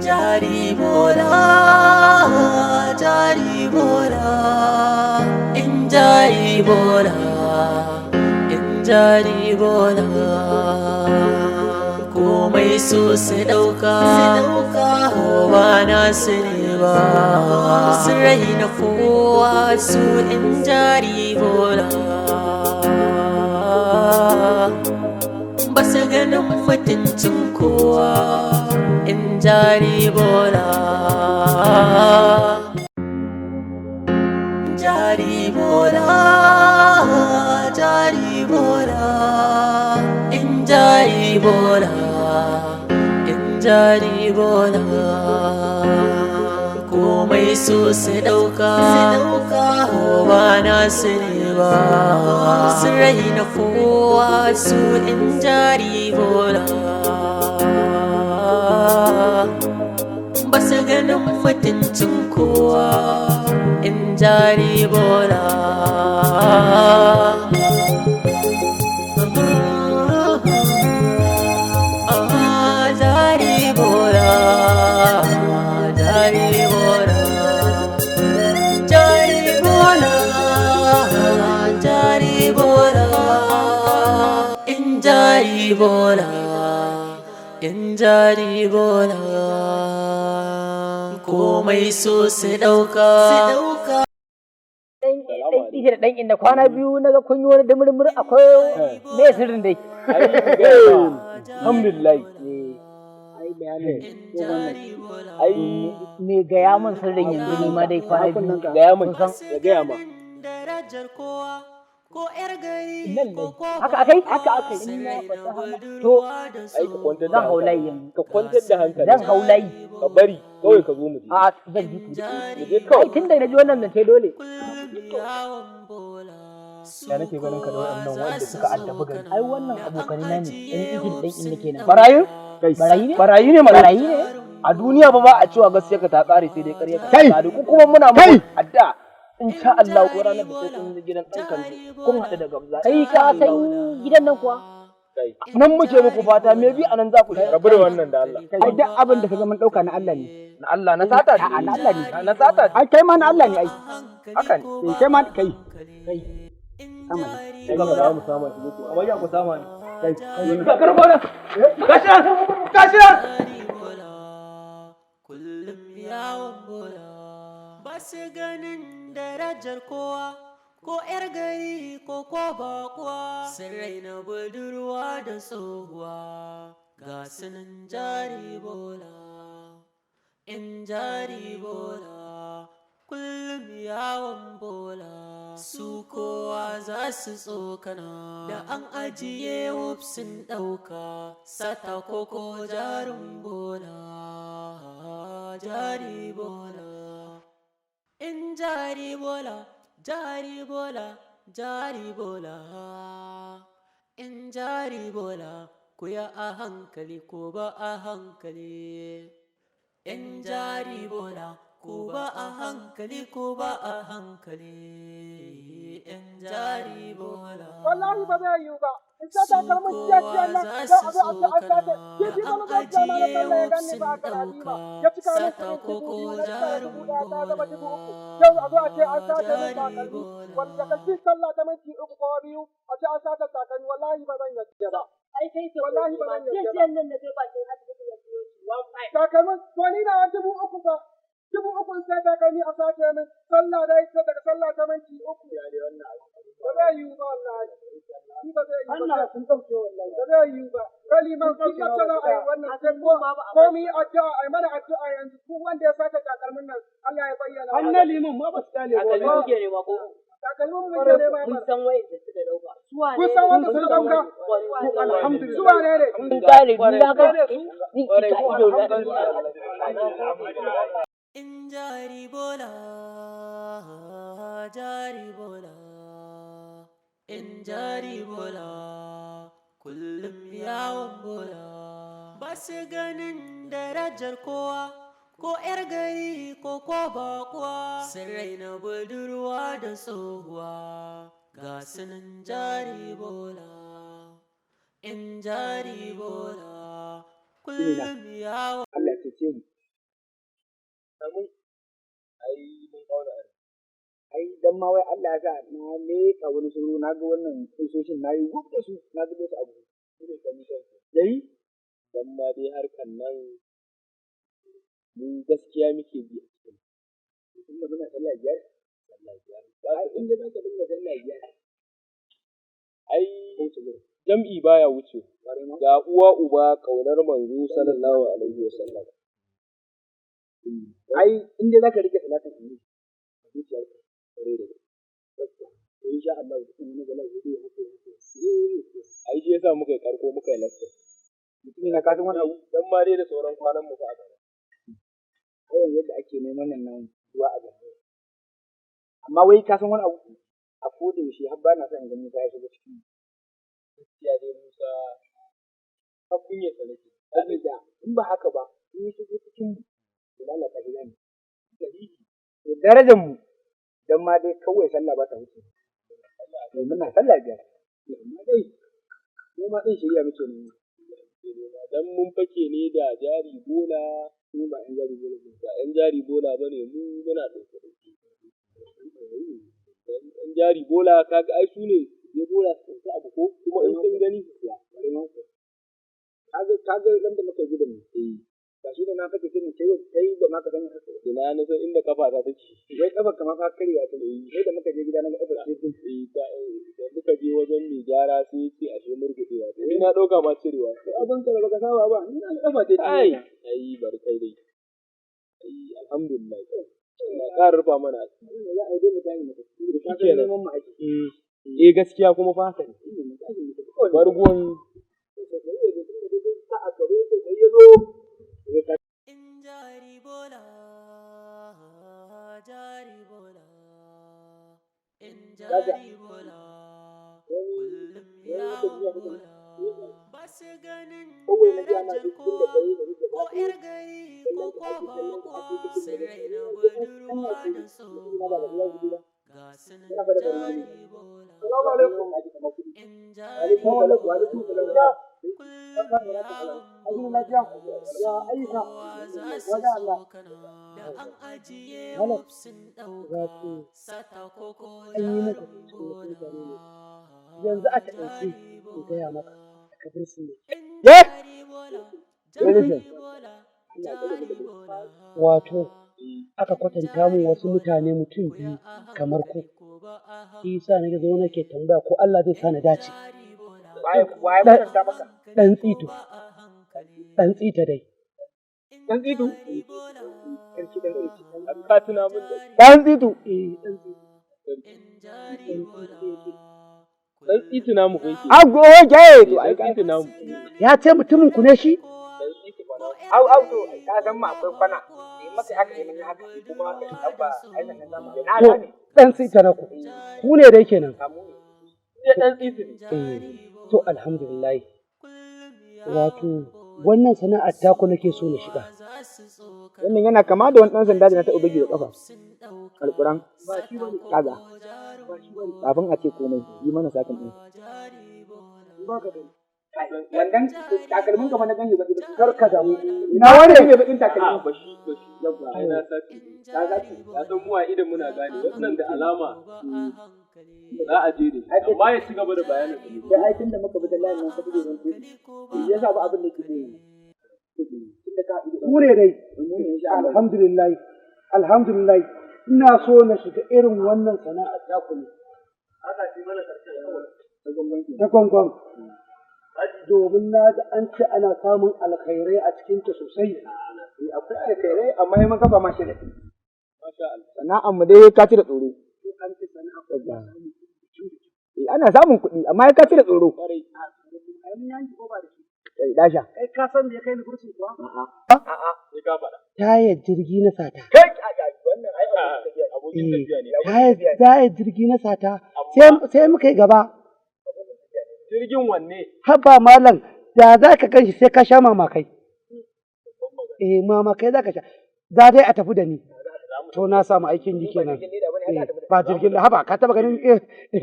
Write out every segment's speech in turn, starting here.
Jari bola, jari bola, in jari bola, in jari bola. Komai su su ɗauka, ko ba nasu ne ba, su raina kowa su in jari bola. Ba su ganin mutuncin kowa in jari bola. Jari bola, jari bola, in jari bola, in jari bola. Komai su su ɗauka, ko ba nasu ne ba, su raina kowa su in jari bola. Ba su ganin mutuncin kowa in jari bola. Jari bola, jari bola, jari bola, jari bola, in jari bola, in jari bola. Komai su su ɗauka. Dan ije da dan inda kwana biyu naga kun yi wani dumurmur, akwai me sirrin dai? Alhamdulillah. Ai bayanin dogon. Ai me gaya min sirrin yanzu ni ma dai kwana biyu. Gaya min, ya gaya ma. Nan dai haka akai, haka akai. To Ai ka kwantar da zan hau hankali. layi yanzu. Ka kwantar da hankali. Zan hau layi. Ka bari kawai ka zo mu je. A zan ji ku. Mu je Ai kawai. tunda na ji wannan zance dole. Ya nake ganin ka da waɗannan wanda suka addabi gari? Ai wannan abokanai na ne, dan ije da dan inda kenan. Barayin? Barayi ne. Barayi ne mana. Barayi ne. A duniya ba ba a cewa gaskiya ka ta kare sai dai ƙarya ka ta Kai! kare. Ku kuma muna Kai! muku addu'a. Insha Allah ko ranar da sai kun je gidan ɗan kallo kun haɗu da gabza. Kai ka san gidan nan kuwa? Nan muke muku fata, me bi anan za ku shiga. Rabu da wannan da Allah. Ai duk abin da ka ga mun dauka na Allah ne. Na Allah na sata ce. A'a, na Allah ne. Na sata ce. Ai kai ma na Allah ne ai. Haka ne. Eh, kai ma kai. Kai. Sama ne. Kai ba za mu sama shi ko amma ya ku sama ne. Kai. Ka karbo na. Gashi nan. Gashi nan. Kullum yawon bola, ba su ganin darajar kowa, ko 'yar gari ko ko bakuwa, sun raina budurwa da tsohuwa, ga sunan jari bola, in jari bola, kullum yawon bola, su kowa za su tsokana, da an ajiye wuf sun ɗauka, sata koko jarin bola, jari bola, in jari bola, jari bola, jari bola, in jari bola, ku ya a hankali ko ba a hankali, in jari bola, ko ba a hankali, ko ba a hankali, in jari bola. Wallahi ba zai yiwu ba. In sa takalmin jiya jiya nan yau a zo a ce an sace. Kifi wani gaskiya ma na sallah ya ganni ba a karatu ba. Ya cika min kuɗin 2000, na cika 1000 ta zama 3000. Yau a zo a ce an sace min takalmi. Wanda ka ci sallah ta minti 3 ko 2 a ce an sace takalmi, wallahi ba zan yarda ba. Ai kai ke Wallahi ba zan yarda ba. Jiyan nan na je bakin asibiti na siyo shi 15. Takalmin to ni na 3000 fa. 3000 in sai takalmi a sace min. Sallah dai sai daga sallah ta minti 3. Ba zai yiwu ba wallahi. Ni ba zai yiwu ba. Allah sun dauke wallahi. Ba zai yiwu ba. Kaliman kun yacce za a yi wannan sai ko ko mu yi addu'a, a yi mana addu'a yanzu duk wanda ya sace takalmin nan Allah ya bayyana. Annan liman ma ba su kale ba. Takalmi kuke nema ko? Takalmin mu muke nema Kun mana. san wayan da suka dauka. Kun san wanda suka dauka? Alhamdulillah. Su wane ne? Kun kare biyu ya ga ni kika ido na. In jari bola, jari bola, in jari bola, kullum yawon bola, ba su ganin darajar kowa, ko 'yar gari ko ko bakuwa, sun raina budurwa da tsohuwa, ga sunan jari bola, in jari bola, kullum yawon Allah ya cece mu. Amin. Ai mun auna arziki. Ai dan ma wai Allah ya sa na leƙa wani suru na ga wannan kusoshin, na yi wuf da su, na zubo su abu. Shi ne commission. Yayi. Dan ma dai harkan nan mu gaskiya muke bi a cikin. Tunda muna sallah 5. Sallah 5. Ai in dai zaka dinga sallah 5. Ai ko su gurin. Jam'i baya wuce. Ƙwarai ma. Ga uwa uba ƙaunar manzo sallallahu alaihi wasallam. Ai in dai zaka rike salatin annabi a zuciyarka, Ƙwarai da gaske. Gaskiya. To insha Allah duk wani bala'i zai haka haka. Ai shi yasa muka yi karko, muka yi lecture. Mutum na kasan wani abu. Dan ma dai da sauran kwanan mu fa a gaba. Har yanzu yadda ake neman nan nan ruwa a gaba. Amma wai ka san wani abu, a koda yaushe har ba na son in ga Musa ya shigo cikin mu. Gaskiya dai Musa har kunyar sa nake. Saboda in ba haka ba, in ya shigo cikin mu, to lalata shi zamu. Sahihi. To darajar mu, dan ma dai kawai sallah ba ta wuce. To muna sallah 5. To amma dai mu ma din shari'a muke nema. Dan mun fake ne da jari bola. Mu ba 'yan jari bola ba. Ba 'yan jari bola ba ne mu, muna ɗauke ɗauke. 'Yan jari bola kaga ai su ne je bola su ɗauki abu ko kuma in sun gani su siya. Bari ma ku. Kaga ran da muka gudun nan. Ba shi da na fake kiran kai kai ba ma ka sani haka ba. Ina na san inda kafa ta take. Wai kafar kamar fa karyewa ta yi. Sai da muka je gida na ga kafar sai din. Eh, da muka je wajen mai gyara sai ya ce ashe murguɗewa. Ni na ɗauka ma cirewa. Abin ka da baka saba ba. Ni na ga kafa ta Ai, ai bari kai dai. Ai alhamdulillah. Na ƙara rufa mana asiri. Abin da za a yi dai mu tashi mu tafi. Da ka san Shikenan. neman mu ake. Eh, gaskiya kuma fa haka ne. Shine mu tashi mu tafi kawai. Bargon. Sai ya zo tunda dai sa a gare sai ya zo. In jari bola, jari bola, in jari bola, kullum yawon bola, ba su ganin Kawai na gaya ma darajar duk inda kowa, kare da rike ko 'yar gari ko kwa bakuwa, sun raina budurwa da tsohuwa, ga su nan jari bola, Assalamu alaikum. in jari Alaikum salam wa alaikum salam. kullum yawon Azumi lafiya. Ya ayyuka. kowa za su Wajen Allah. tsokana da an ajiye Malam, wuf sun ɗauka wato sata koko an yi maka jarin cikin wasu mutane ne. bola. Yanzu a taƙaice in gaya maka ka bar su ne. Ye? Jari bola, Wani jari bola, jari bola. Wato aka kwatanta min wasu mutane mutum biyu kamar ku. Shi yasa na zo nake tambaya ko Allah zai sa na dace. Waye waye kwatanta maka? Ɗan tsito, ɗan tsita dai. Dan tsitu. Sarki dan tsitu. An ka tuna min da Dan tsitu. Eh, ɗan tsito. dan tsiti namu kai ke. Ago ke to ai Dan ka tsiti namu. Ya ce mutumin ku ne shi? Dan tsiti fa namu. Au au, to ka san ma akwai kwana. Eh, maka haka ne mun yi haka kuma haka dan ba ai nan zamu. Na To, gane. ɗan tsita na ku. Ku ne dai kenan. Kamu ne. Ni dan tsiti ne. Eh, to alhamdulillah. Wato wannan sana'ar taku nake so na shiga. Wannan yana kama da wani ɗan sanda da na taɓa bugi da ƙafa. Alƙuran. Kaga. Kafin a ce komai, yi mana sakin ɗin. Wannan takalmin gaba na gani baki baki. Kar ka damu. Ina wani mai bakin A takalmi. bashi bashi. Ai na sace. Ka sace. Ya san mu a idan muna gane wannan da alama za a je da shi. Amma ya ci gaba da bayanin sa. Da aikin da muka bi da layin nan ka buge zan tuɗi. Ya sa ba abin da ke yi. Tunda ka haɗu da Ku ne dai. mu ne insha Allah. Alhamdulillah. Alhamdulillah. Ina so na shiga irin wannan sana'ar taku ne. Ta gwamnati. Ta gwangwan. Domin na ji an ce ana samun alkhairai a cikinta sosai. Eh, akwai alkhairai amma ya mun kafa ma sharaɗi. Masha Allah. Sana'ar mu dai ka ci da tsoro. Ko an ce sana'a ku ba samun kuɗi da kyau da kyau. Eh, ana samun kuɗi amma ya ka ci da tsoro. Kwarai. A tsoro kuma ai mun yanki ko ba da shi. Eh, dasha. Kai ka san me ya kai ni kursi kuwa? Sai ka faɗa. Tayar jirgi na sata. Kai wannan ai abokin tafiya ne. Abokin tafiya ne. Tayar jirgi na sata. Sai muka yi gaba. Jirgin wanne? Haba malam, da za ka gan shi sai ka sha mamakai. Eh, mamakai za ka sha. Za dai a tafi da ni. To na samu aikin yi kenan. Eh, ba jirgin leda, haba ka taba ganin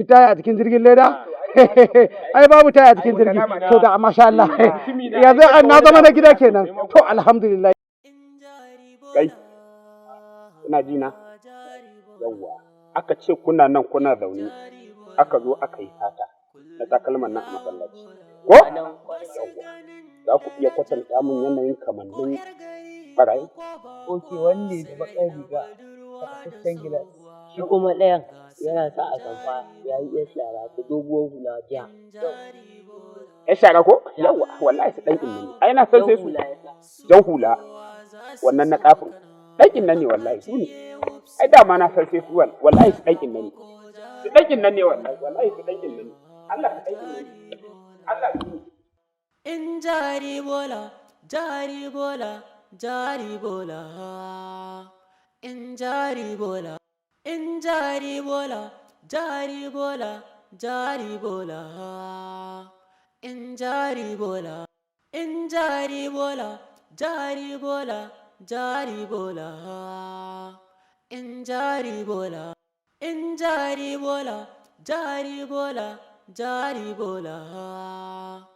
taya a cikin jirgin leda? Ai babu taya a cikin jirgi. To da masha Allah. Yanzu na zama na gida kenan. To alhamdulillah. Kai. Ina ji na? Yawwa. Aka ce kuna nan kuna zaune, aka zo aka yi sata na takalman nan a masallaci. Ko? Yawwa. Za ku iya kwatanta min yanayin kamannin barayi? Ok, wanne da baƙar riga da fitaccen gilas. Shi kuma ɗayan yana sa atamfa ya yi yar shara da doguwar hula ja. Ya shara ko? Yawwa, wallahi su ɗan inna ne. Ai na san sai su Jan hula ya sa. Jan hula wannan na kafin. Ɗan inna ne wallahi su ne. Ai dama na san sai su wallahi su ɗan inna ne. Su ɗan inna ne wallahi, wallahi su ɗan inna ne. Allah su ɗan inna ne. Allah su ne. In jari bola, jari bola, jari bola. In jari bola, in jari bola, jari bola, jari bola. In jari bola, in jari bola, jari bola, jari bola. In jari bola, in jari bola, jari bola, jari bola.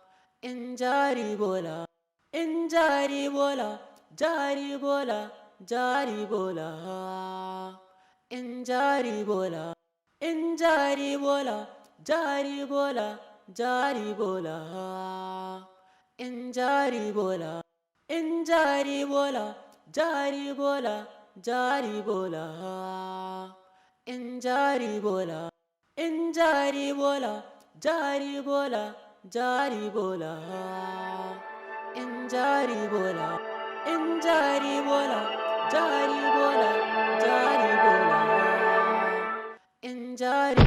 In jari bola, in jari bola, jari bola, jari bola. In jari bola, in jari bola, jari bola, jari bola. In jari bola, in jari bola, jari bola, jari bola. In jari bola, in jari bola, jari bola, jari bola. In jari bola, in jari bola, jari bola, jari bola. In jari